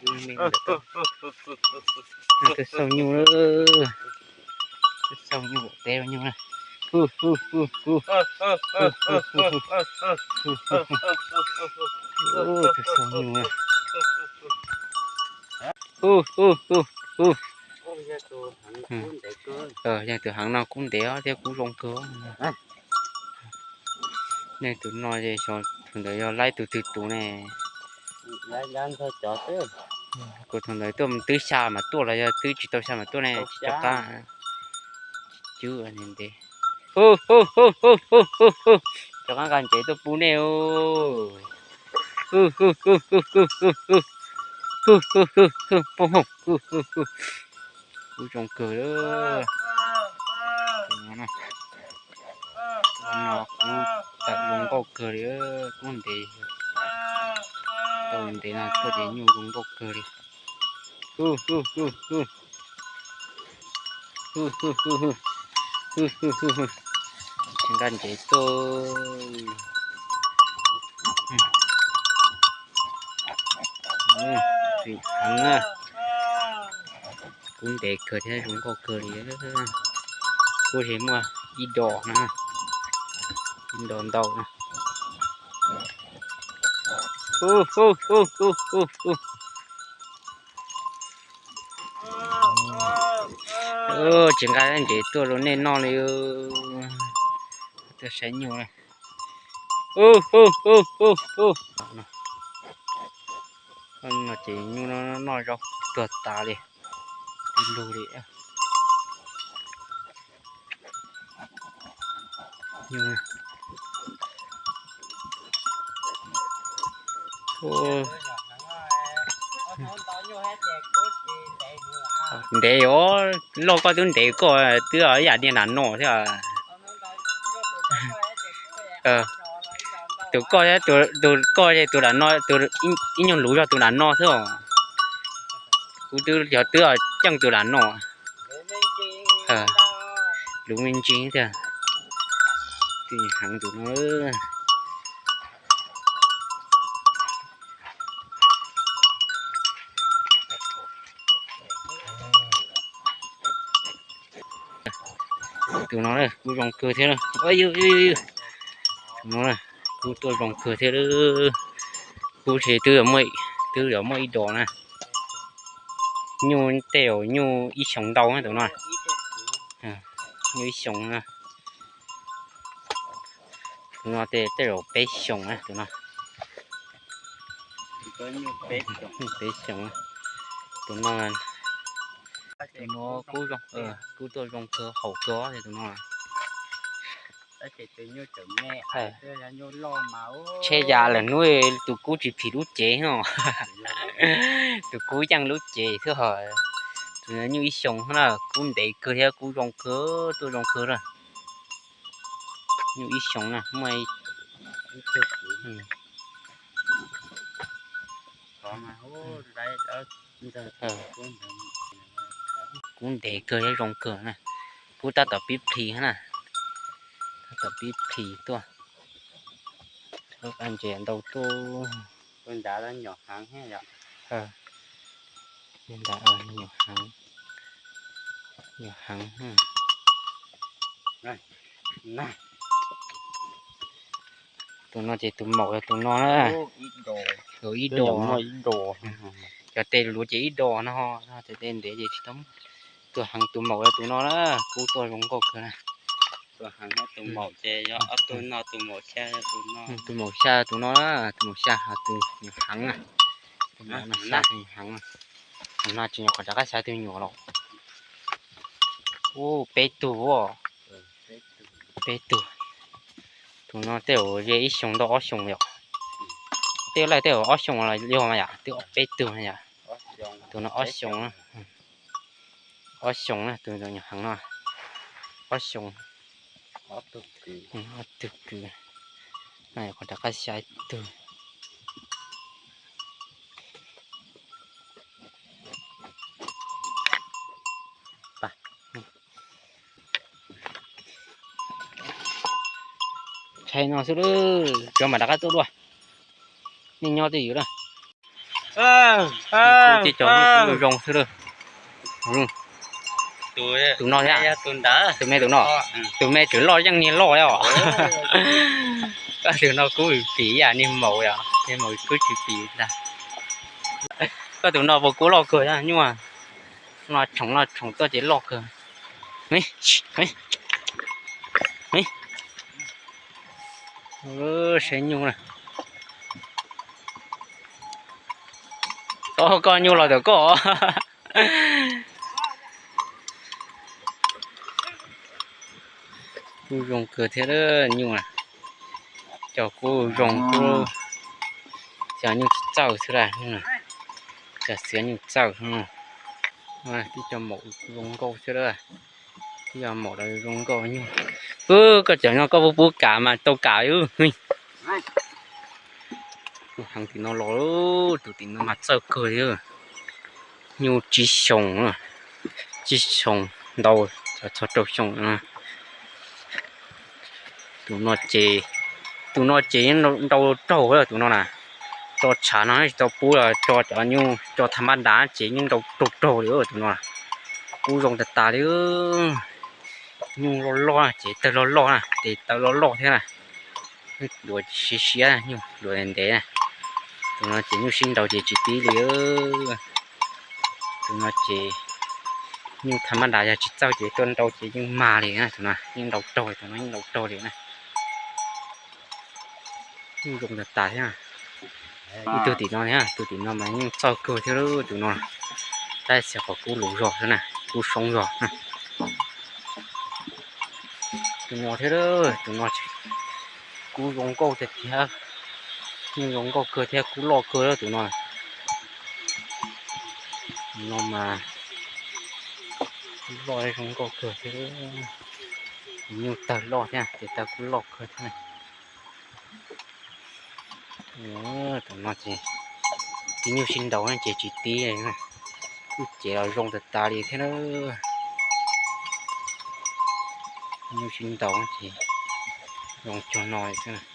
Twb xauj nyuj, twb xauj nyuj, teb nyuj na. Twb xauj nyuj na. Yog tus heev no kub ntev thiab kub zoo kawg. Nej tus no es thaum ntawd yog laib tus twg tus ne? Kuv thaum ntawd tuaj twb xya mas tuaj los yog twb tsis tau xya mas tuaj ne, tsis rov qab. Cub ntev, rov qab nqa ntsev tuaj pub nej. Kub zoo kawg. No kub tawm zoo nkauj kawg li, kub ntev, tau ntev no tuaj ces nyuj zoo nkauj kawg li. Tsis nqa ntsev tuaj. Heev na, kub ntev kawg thiab zoo nkauj kawg li. Kub tseem muaj ib dos na, ib dos ntau na. Tsis nqa ntsev tuaj rau nej noj li, tuaj saib nyuj na. No ces nyuj no noj zaub tuag tas li, twb lug li. Ntev os, loj koj twb ntev koj twb ib yam niag nram no thiab. Tus koj, tus koj tus nram no, tus ib nyuag luv yog tus nram no xwb os. Kuv twb yog twb ceej tus nram no. Luv me ntsis tiag. Twb heev tus no. Tus no kub zoo kawg thiab. Tus no kub tuaj zoo kawg thiab. Kub tseem twb, twb yuav muaj ib dos na. Nyuj tej zaum nyuj ib xyoos ntau na tus no. Nyuj ib xyoos na. Tus no tej zaum peb xyoos na tus no. Peb xyoos. Tus no, tus no kub tuaj zoo kawg, haum kawg tus no. Tsheb ya lawm hnub tus kub tsis phim lub cev no. Tus kub yeej lub cev xwb hos. Tus no nyuj ib xyoos na, kub ntev kawg thiab kub zoo kawg, tuaj zoo kawg na. Nyuj ib xyoos na, muaj kub ntev kawg thiab zoo kawg na. Kub tab tom pib plhis na, tab tom pib plhis tuaj. Ntses ntau tuaj. Ntawd nyuam heev, nyuam heev. Tus no ces tus maum yog tus no na. Tus ib dos, cov tes luav ces ib dos no, cov tes ntev ces tsis tau. Tuaj heev tus maum yog tus no na, kub tuaj zoo nkauj kawg na. Tus maum xya tus no na, tus maum xya hos tus nyuam heev na. Tus no xya tus nyuam heev na. Tus no tsis nyuam qhuav rov qab xya tus nyuam los. Ub, peb tug. Peb tug. Tus no tej zaum ze ib xyoos ntau ob xyoos yom. Tej laij tej zaum ob xyoos los yog mas yom, twb peb tug yom. Tus no ob xyoos na. Ob xyoos na, tus nyuam heev no. Ob xyoos. Ob tug kwv. No qhov rov qab xya ib tug. Ntshai no xwb lawm, tsuav mam rov qab tuaj dua. Nej nyob twj ywm lawm. Cov zoo xwb. Tus no thiab, tus me tus no, tus me tseem loj yeej niag loj os. Koj tus no kub pim ib yam niag maum, niag maum kub tsis pim ntag. Koj tus no puas kub loj kawg nyuj? No tshoov no tshoov tuaj ces loj kawg. Saib nyuj na. Koj nyuj los ntawm koj. Kub zoo kawg thiab nyuj. Cov kub zoo, cov nyuj tsis txawj xwb las. Cov xiav nyuj txawj. Tib co maum zoo nkauj thiab. Tib co maum zoo nkauj nyuj. Koj cov no koj pub pub kam mas tau kam. Kuv heev tim no los, tus tim no mas txawj kawg li. Nyuj tsib xyoos, tsib xyoos ntau, txog rau xyoo. Tus no ces, tus no ces yeej nrau raug tus no na. Tso tshav no tsis tau pub, tso cov nyuj tso tham mab dav ces yeej nrau raug raug li tus no. Kub zoo tas tas li. Nyuj loj loj ces tawg loj loj na, ces tawv loj loj thiab na. Duav siab siab, nyuj duav ntev na. Tus no ces nyuj sib nraus ces tsis tib li. Tus no ces nyuj tham mab dav yog tsis txawj ces tuaj nrau ces yeej mag li na. Tus no yeej nrau raug, tus no yeej nrau raug li na. Nyuj zoo tas tas thiab. Ib tug tim no thiab, tus tim no mas nyuj txawj kawg thiab tus no. Tab sis qhov kub luv zog xwb na, kub soob zog. Tus no thiab, tus no kub zoo nkauj tiag tiag, nyuj zoo nkauj kawg thiab kub loj kawg tus no. Tus no mas kub loj zoo nkauj kawg thiab, nyuj tawg loj thiab ces tawg kub loj kawg thiab. Tus no ces tib nyuj sib nraus ces tsis tib li. Kuj ces los zoo tas tas li thiab na. Nyuj sib nraus ces zoo cuag no li xwb.